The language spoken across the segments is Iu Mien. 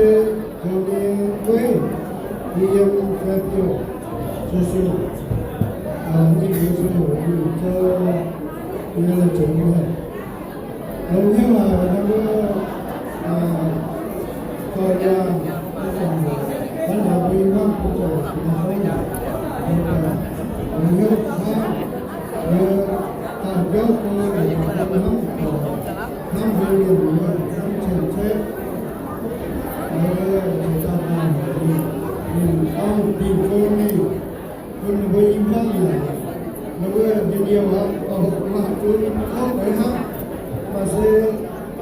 Zoux nyei gueiv, yie yiem fai biouv, zuqc zuqc, ninh mbuo zuqc heuc ninh zoux, yie la'zengx mienh. Longx hnyouv haic, ninh mbuo, zoih yangh, mv baac mbuo i hmuangv bun zoih, longx hnyouv haic, daaih jauv bun hnamv, hnamv mbuo mienh muoz, hnamv cien-ceqv, ceix daaih daaih, ninh gorngv dingh bun ninh, bun ninh mbuo i hmuangv yaac, ninh mbuo njien-youh aqv, oix hoqc maaih zunv kouv deix hnangv, maaih se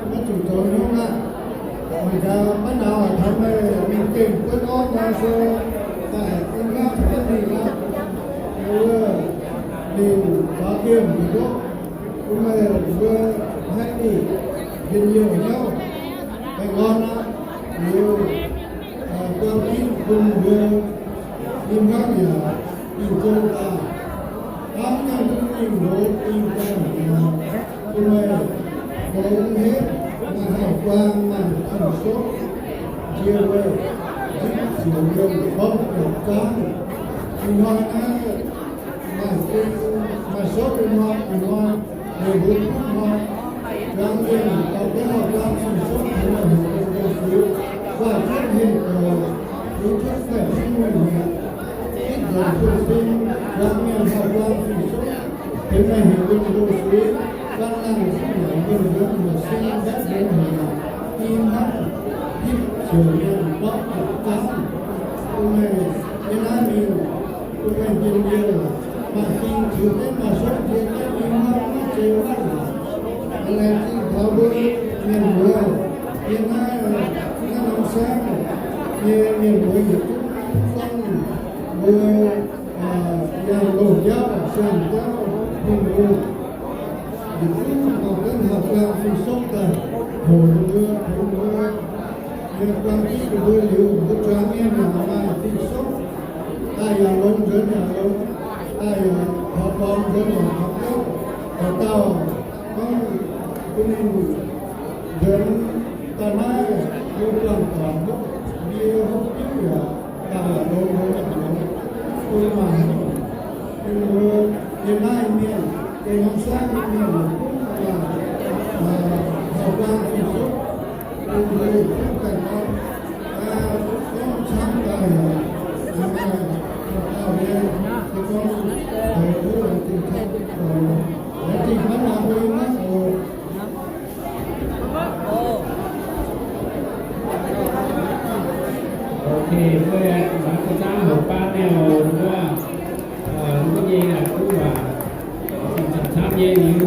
maiv zuqc zoux hnyouv aqv. Mangc gaax maiv naauz taux meih mingh gengh buonv orv nor se daaih i hmuangv jienv ninh aqv. Ninh wuov, ninh zaux diemv nduqc bun meih mbuo haih duqv njien-youh hnyouv, baengh orn aqv. Liuz, buang ginv bun mbuo i hmuangv yaac dingh zong daaih, hnamv nyei duqv dingh ndoqv dingh daaih mi'aqv. Bun meih longx hepv, maaih hauv-buang, maaih cin-sopv, jiex weih zipv siouc mienh gorngv douc zaangv. Ih hnoi naaiv maaih zinh, maaih sopv ih hnoi, ih hnoi, ninh mbuo kuv hnoi, zuangx mienh dorh jienv hauv-buang cin-sopv tengx meih heuc mbuo suiv, waac jienv hingh doic, suiv jienv faix-fim nyei mi'aqv. Zipv nzengc buonv-sin, zuangx mienh hauv-buang cin-sopv tengx meih heuc mbuo suiv, gan nangh zipv nyanc mbuo nzuonx heuc sin mbaeqv nzuonx heuc, i hnamv hipv siouc mienh gorngv douc zaangv. Bun meih yiem naaiv mingh, bun meih njien-youh, maaih fing ziux jienv, maaih sopv jiex jienv, i hnamv maiv zeiz wuov. Laengz zingh taux mbuo mienh muoz yiem naaiv, naaiv norm saengv nyei mienh muoz yietc zungv, gorngv mbuo yangh loz-jauv, siang-jauv, Tin-Hungh yietc zungv dorh jienv hauv-buang fing-sopv daaih hoc ninh mbuo, tengx ninh mbuo, yiem buang jienv ninh mbuo liuz, mbuo zuangx mienh yaac maaih fing-sopv, daaih yaac longx nzuonx yaac longx, daaih yaac taux dorngx nzuonx yaac taux biauv, taux dauh gorngv bun ninh nzuonx daaih naaiv mbuo buangh doic hopv ndie hopv diuv yaac daaih yaac longx nzuonx yaac longx, bun maaih ninh mbuo yiem naaiv mienh, yiem norm saengv mienh, hauv-buang fing-sopv, bun mbuo yietc zungv baengh orn, gorngv camv daaih, maaih dauh nyei, se gorngv doix kuv laengz zingh camv doic, laengz zingh hnangv nor mbuo yiem naaiv oc. Ok, mbuo aengx mangc gaax zaangv houc baan mienh oc, wuov, wuov nyei la'kuqv waac, camv nyei liuz.